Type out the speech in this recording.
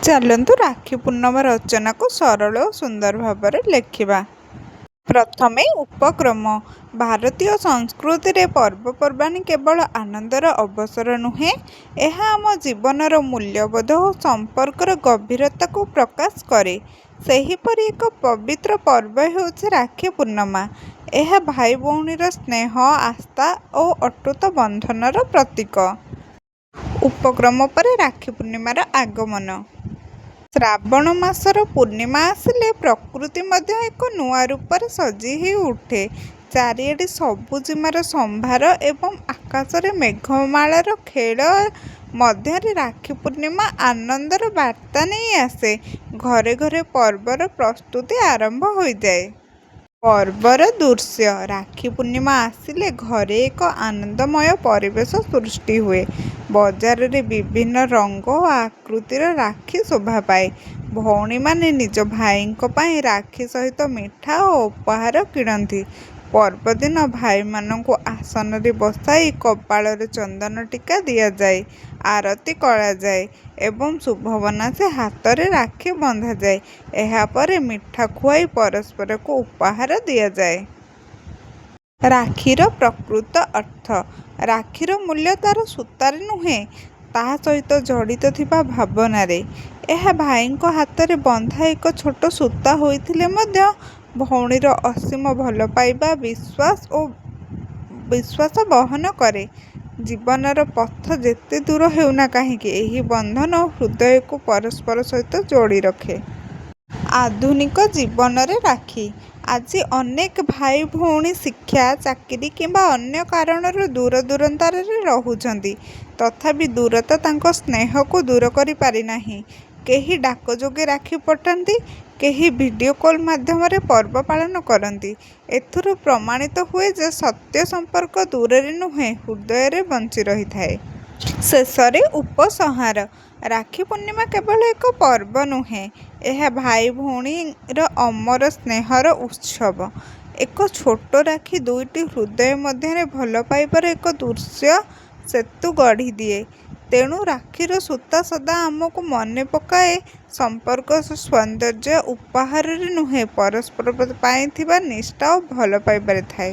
ଚାଲନ୍ତୁ ରାକ୍ଷୀ ପୂର୍ଣ୍ଣିମା ରଚନାକୁ ସରଳ ଓ ସୁନ୍ଦର ଭାବରେ ଲେଖିବା। ପ୍ରଥମେ ଉପକ୍ରମ। ଭାରତୀୟ ସଂସ୍କୃତିରେ ପର୍ବପର୍ବାଣୀ କେବଳ ଆନନ୍ଦର ଅବସର ନୁହେଁ, ଏହା ଆମ ଜୀବନର ମୂଲ୍ୟବୋଧ ଓ ସମ୍ପର୍କର ଗଭୀରତାକୁ ପ୍ରକାଶ କରେ। ସେହିପରି ଏକ ପବିତ୍ର ପର୍ବ ହେଉଛି ରାକ୍ଷୀ ପୂର୍ଣ୍ଣିମା। ଏହା ଭାଇ-ଭଉଣୀର ସ୍ନେହ, ଆସ୍ଥା ଓ ଅତୁଟ ବନ୍ଧନର ପ୍ରତୀକ। ଉପକ୍ରମ ପରେ ରାକ୍ଷୀ ପୂର୍ଣ୍ଣିମାର ଆଗମନ। ଶ୍ରାବଣ ମାସର ପୂର୍ଣ୍ଣିମା ଆସିଲେ ପ୍ରକୃତି ମଧ୍ୟ ଏକ ନୂଆ ରୂପରେ ସଜେଇ ହୋଇଉଠେ। ଚାରିଆଡ଼େ ସବୁଜିମାର ସମ୍ଭାର ଏବଂ ଆକାଶରେ ମେଘମାଳାର ଖେଳ ମଧ୍ୟରେ ରାକ୍ଷୀ ପୂର୍ଣ୍ଣିମା ଆନନ୍ଦର ବାର୍ତ୍ତା ନେଇ ଆସେ। ଘରେ ଘରେ ପର୍ବର ପ୍ରସ୍ତୁତି ଆରମ୍ଭ ହୋଇଯାଏ। ପର୍ବର ଦୃଶ୍ୟ। ରାକ୍ଷୀ ପୂର୍ଣ୍ଣିମା ଆସିଲେ ଘରେ ଏକ ଆନନ୍ଦମୟ ପରିବେଶ ସୃଷ୍ଟି ହୁଏ। ବଜାରରେ ବିଭିନ୍ନ ରଙ୍ଗ ଓ ଆକୃତିର ରାକ୍ଷୀ ଶୋଭା ପାଏ। ଭଉଣୀମାନେ ନିଜ ଭାଇଙ୍କ ପାଇଁ ରାକ୍ଷୀ ସହିତ ମିଠା ଓ ଉପହାର କିଣନ୍ତି। ପର୍ବଦିନ ଭାଇମାନଙ୍କୁ ଆସନରେ ବସାଇ କପାଳରେ ଚନ୍ଦନ ଟିକା ଦିଆଯାଏ, ଆରତି କରାଯାଏ ଏବଂ ଶୁଭ ମନାସି ହାତରେ ରାକ୍ଷୀ ବନ୍ଧାଯାଏ। ଏହାପରେ ମିଠା ଖୁଆଇ ପରସ୍ପରକୁ ଉପହାର ଦିଆଯାଏ। ରାକ୍ଷୀର ପ୍ରକୃତ ଅର୍ଥ। ରାକ୍ଷୀର ମୂଲ୍ୟ ତା'ର ସୂତାରେ ନୁହେଁ, ତା' ସହିତ ଜଡ଼ିତ ଥିବା ଭାବନାରେ। ଏହା ଭାଇଙ୍କ ହାତରେ ବନ୍ଧା ଏକ ଛୋଟ ସୂତା ହୋଇଥିଲେ ମଧ୍ୟ ଭଉଣୀର ଅସୀମ ଭଲପାଇବା, ବିଶ୍ୱାସ ଓ ବିଶ୍ୱାସ ବହନ କରେ। ଜୀବନର ପଥ ଯେତେ ଦୂର ହେଉନା କାହିଁକି, ଏହି ବନ୍ଧନ ହୃଦୟକୁ ପରସ୍ପର ସହିତ ଯୋଡ଼ି ରଖେ। ଆଧୁନିକ ଜୀବନରେ ରାକ୍ଷୀ। ଆଜି ଅନେକ ଭାଇ-ଭଉଣୀ ଶିକ୍ଷା, ଚାକିରି କିମ୍ବା ଅନ୍ୟ କାରଣରୁ ଦୂରଦୂରାନ୍ତରେ ରହୁଛନ୍ତି। ତଥାପି ଦୂରତା ତାଙ୍କ ସ୍ନେହକୁ ଦୂର କରିପାରିନାହିଁ। କେହି ଡାକ ଯୋଗେ ରାକ୍ଷୀ ପଠାନ୍ତି, କେହି ଭିଡିଓ କଲ୍ ମାଧ୍ୟମରେ ପର୍ବ ପାଳନ କରନ୍ତି। ଏଥିରୁ ପ୍ରମାଣିତ ହୁଏ ଯେ ସତ୍ୟ ସମ୍ପର୍କ ଦୂରରେ ନୁହେଁ, ହୃଦୟରେ ବଞ୍ଚି ରହିଥାଏ। ଶେଷରେ ଉପସଂହାର। ରାକ୍ଷୀ ପୂର୍ଣ୍ଣିମା କେବଳ ଏକ ପର୍ବ ନୁହେଁ, ଏହା ଭାଇ-ଭଉଣୀର ଅମର ସ୍ନେହର ଉତ୍ସବ। ଏକ ଛୋଟ ରାକ୍ଷୀ ଦୁଇଟି ହୃଦୟ ମଧ୍ୟରେ ଭଲପାଇବାର ଏକ ଅଦୃଶ୍ୟ ସେତୁ ଗଢ଼ିଦିଏ। ତେଣୁ ରାକ୍ଷୀର ସୂତା ସଦା ଆମକୁ ମନେ ପକାଏ, ସମ୍ପର୍କର ସୌନ୍ଦର୍ଯ୍ୟ ଉପହାରରେ ନୁହେଁ, ପରସ୍ପର ପାଇଁ ଥିବା ନିଷ୍ଠା ଓ ଭଲପାଇବାରେ ଥାଏ।